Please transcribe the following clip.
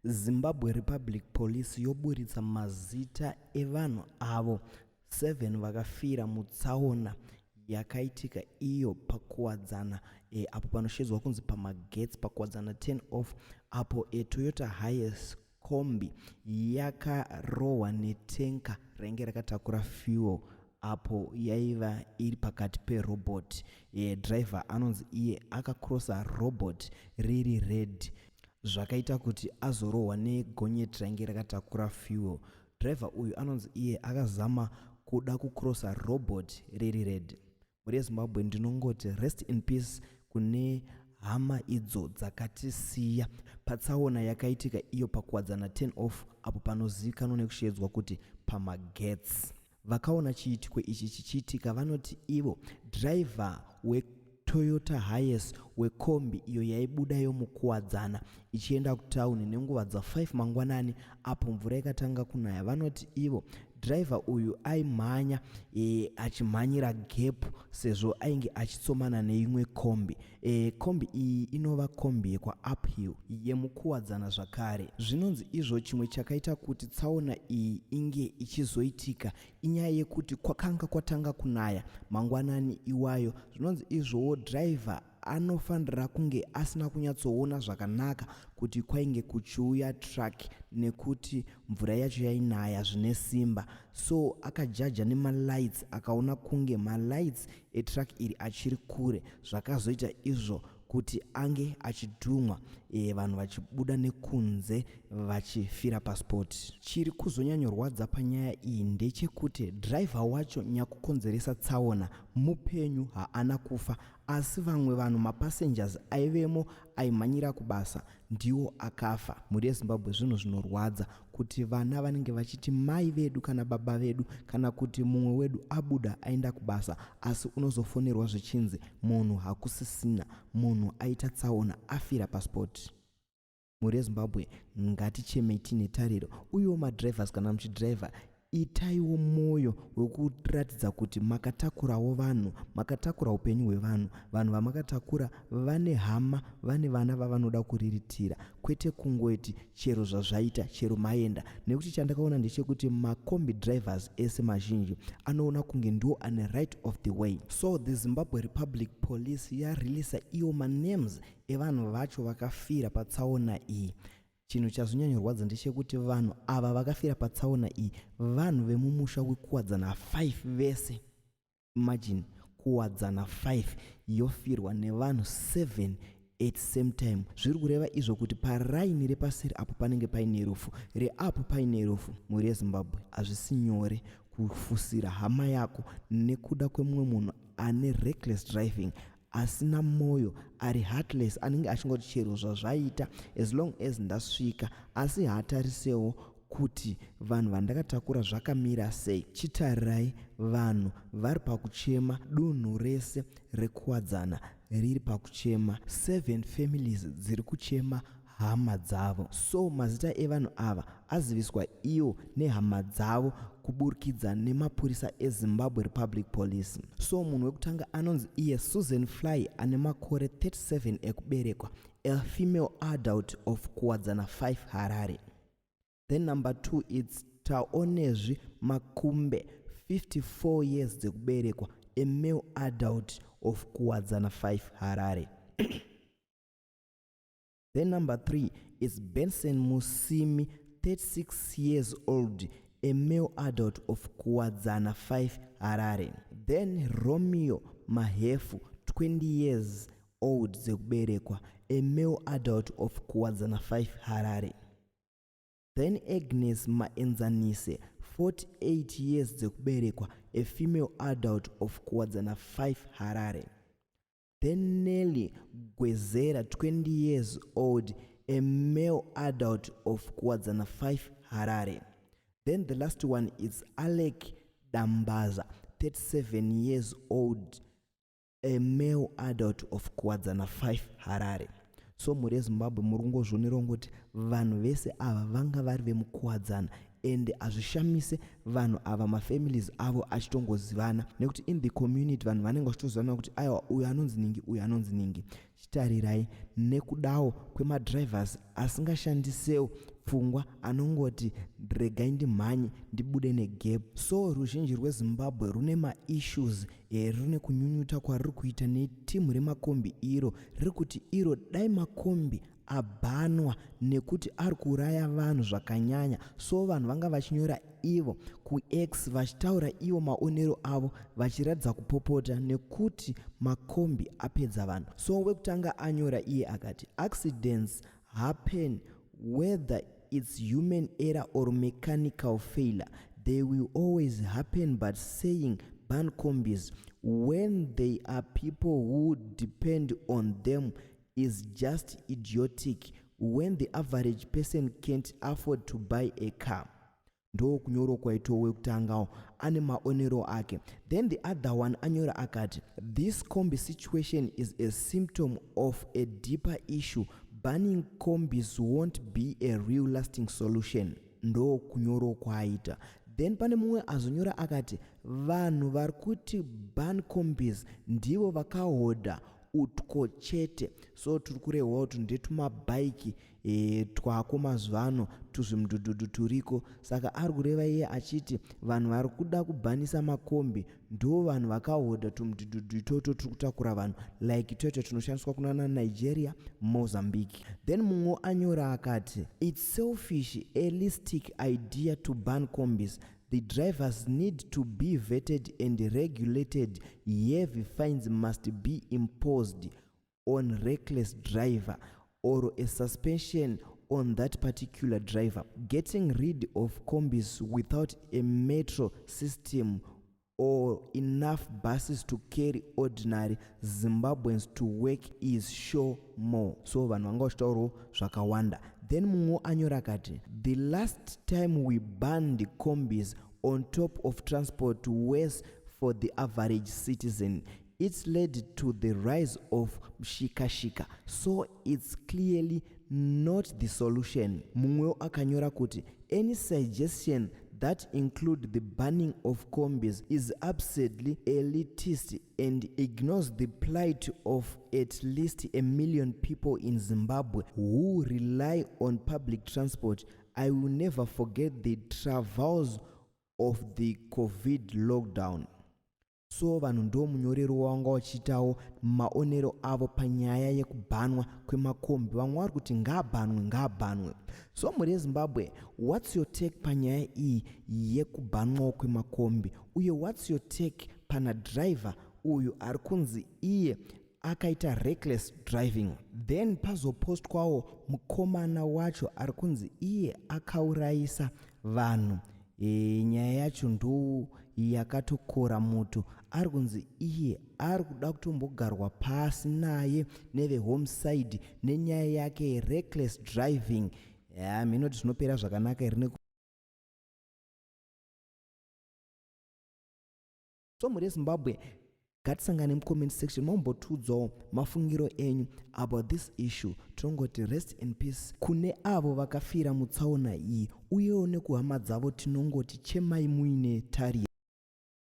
Zimbabwe Republic Police yoburitsa mazita evanhu avo 7 vakafira mutsaona yakaitika iyo paKuwadzana apo panoshedzwa kunzi pamagetsi paKuwadzana 10 off apo Toyota Hiace kombi yakarohwa netanker rainge rakatakura fuel apo yaiva iri pakati perobot. Driver anonzi iye akacrossa robot riri red, zvakaita kuti azorohwa negonyeti rainge rakatakura fuel. Driver uyu anonzi iye akazama kuda kucrossa robot riri red. Mhuri yeZimbabwe, ndinongoti rest in peace kune hama idzo dzakatisiya patsaona yakaitika iyo paKuwadzana 10 off apo panozivikanwa nekushedzwa kuti pamagetsi. Vakaona chiitiko ichi chichiitika vanoti ivo dhiraivha weToyota Hiace wekombi iyo yaibudayo muKuwadzana ichienda kutauni nenguva dza5 mangwanani apo mvura yakatanga kunaya, vanoti ivo dhiraivha uyu aimhanya achimhanyira gap sezvo ainge achitsomana neimwe kombi. Kombi iyi inova kombi yekwaUphill yemuKuwadzana zvakare. Zvinonzi izvo chimwe chakaita kuti tsaona iyi inge ichizoitika inyaya yekuti kwakanga kwatanga kunaya mangwanani iwayo. Zvinonzi izvowo dhiraivha anofanira kunge asina kunyatsoona zvakanaka kuti kwainge kuchiuya truck nekuti mvura yacho yainaya zvine simba, so akajaja nemalights, akaona kunge malights etruck iri achiri kure, zvakazoita izvo kuti ange achidhumwa, vanhu vachibuda nekunze vachifira paspot. Chiri kuzonyanyorwadza panyaya iyi ndechekuti dhiraivha wacho nyakukonzeresa tsaona mupenyu, haana kufa, asi vamwe vanhu, mapassengers aivemo aimhanyira kubasa, ndiwo akafa. Mhuri yeZimbabwe, zvinhu zvinorwadza kuti vana vanenge vachiti mai vedu kana baba vedu kana kuti mumwe wedu abuda aenda kubasa, asi unozofonerwa zvichinzi munhu hakusisina, munhu aita tsaona, afira paspot. Mhuri yeZimbabwe, ngatichemei tiine tariro. Uyewo madrivers, kana muchidhiraivha, itaiwo mwoyo wekuratidza kuti makatakurawo vanhu, makatakura upenyu hwevanhu. Vanhu vamakatakura vane hama, vane vana vavanoda kuriritira, kwete kungoti chero zvazvaita, chero maenda. Nekuti chandakaona ndechekuti makombi drivers ese mazhinji anoona kunge ndiwo ane right of the way. So the Zimbabwe Republic Police yareleasa iwo manames evanhu vacho vakafira patsaona iyi. Chinhu chazonyanyorwadza ndechekuti vanhu ava vakafira patsaona iyi vanhu vemumusha wekuWadzana 5 vese. Imagine, Kuwadzana 5 yofirwa nevanhu 7 at same time. Zviri kureva izvo kuti paraini repaseri apo panenge paine rufu, reapo paine rufu. Mhuri yeZimbabwe, hazvisi nyore kufusira hama yako nekuda kwemumwe munhu ane reckless driving, asina mwoyo, ari heartless, anenge achingoti chero zvazvaita as long as ndasvika, asi haatarisewo kuti vanhu vandakatakura zvakamira sei. Chitarirai, vanhu vari pakuchema, dunhu rese rekuWadzana riri pakuchema, seven families dziri kuchema hama dzavo. So mazita evanhu ava aziviswa iwo nehama dzavo kuburikidza nemapurisa eZimbabwe Republic Police. So munhu wekutanga anonzi iye Susan Fly, ane makore 37 ekuberekwa, a female adult of Kuwadzana 5, Harare. Then number 2, it's Taonezvi Makumbe, 54 years dzekuberekwa, a male adult of Kuwadzana 5, Harare. Then number 3 is Benson Musimi, 36 years old, a male adult of Kuwadzana 5, Harare. Then Romeo Mahefu, 20 years old dzekuberekwa, a male adult of Kuwadzana 5, Harare. Then Agnes Maenzanise, 48 years dzekuberekwa, a female adult of Kuwadzana 5, Harare. Then Nelly Gwezera, 20 years old, a male adult of Kuwadzana 5, Harare. Then the last one is Alec Dambaza, 37 years old, a male adult of Kuwadzana 5, Harare. So mhuri yeZimbabwe, muri kungozvionerawo ngoti vanhu vese ava vanga vari vemuKuwadzana, ende hazvishamise vanhu ava mafamilies avo achitongozivana, nekuti in the community vanhu vanenge vachitozivana kuti aiwa, uyu anonzi ningi, uyu anonzi ningi. Chitarirai nekudawo kwemadrivers asingashandisewo pfungwa anongoti regai ndimhanye ndibude negap. So ruzhinji rweZimbabwe rune maissues e, rune kunyunyuta kwariri kuita netimu remakombi iro riri kuti iro dai makombi abhanwa nekuti ari kuuraya vanhu zvakanyanya. So vanhu vanga vachinyora ivo kuX vachitaura ivo maonero avo vachiratidza kupopota nekuti makombi apedza vanhu. So wekutanga anyora iye akati accidents happen whether it's human error or mechanical failure, they will always happen, but saying ban combis when they are people who depend on them is just idiotic when the average person can't afford to buy a car. Ndokunyoro kwaitwa wekutangawo ane maonero ake. Then the other one anyora akati this combi situation is a symptom of a deeper issue. Banning combis won't be a real lasting solution. Ndokunyoro kwaaita. Then pane mumwe azonyora akati vanhu vari kuti ban combis ndivo vakahodha utwo chete. So tiri kurehwa kuti ndetumabhaiki e, twako mazuva ano tuzvimudhudhudhu turiko. Saka ari kureva iye achiti vanhu vari kuda kubhanisa makombi ndo vanhu vakahodha tumudhudhudhu itoto turi kutakura vanhu like toita tunoshandiswa kunana Nigeria, Mozambique. Then mumwe anyora akati it's selfish elistic idea to ban combis. The drivers need to be vetted and regulated. Heavy fines must be imposed on reckless driver or a suspension on that particular driver. Getting rid of combis without a metro system or enough buses to carry ordinary Zimbabweans to work is sure more. So vanhu vanga vachitaurawo zvakawanda. Then mumwe anyora akati the last time we banned combis on top of transport worse for the average citizen, it's led to the rise of shikashika, so it's clearly not the solution. Mumwewo akanyora kuti any suggestion that include the banning of combis is absurdly elitist and ignores the plight of at least a million people in Zimbabwe who rely on public transport. I will never forget the travails of the COVID lockdown. So vanhu ndo munyorero wavanga vachiitawo maonero avo panyaya yekubhanwa kwemakombi. Vamwe vari kuti ngaabhanwe, ngaabhanwe. So mhuri yeZimbabwe, what's your take panyaya iyi yekubhanwawo kwemakombi? Uye what's your take pana driver uyu ari kunzi iye akaita reckless driving? Then pazopostwawo mukomana wacho ari kunzi iye akaurayisa vanhu. E, nyaya yacho ndo yakatokora muto. Ari kunzi iye ari kuda kutombogarwa pasi naye nevehomeside nenyaya yake yereckless driving. Ya, minoti zvinopera zvakanaka here? So mhuri yeZimbabwe, ngatisangane mucomment section mambotiudzawo mafungiro enyu about this issue. Tinongoti rest in peace kune avo vakafira mutsaona iyi, uyewo nekuhama dzavo tinongoti chemai muine tariro.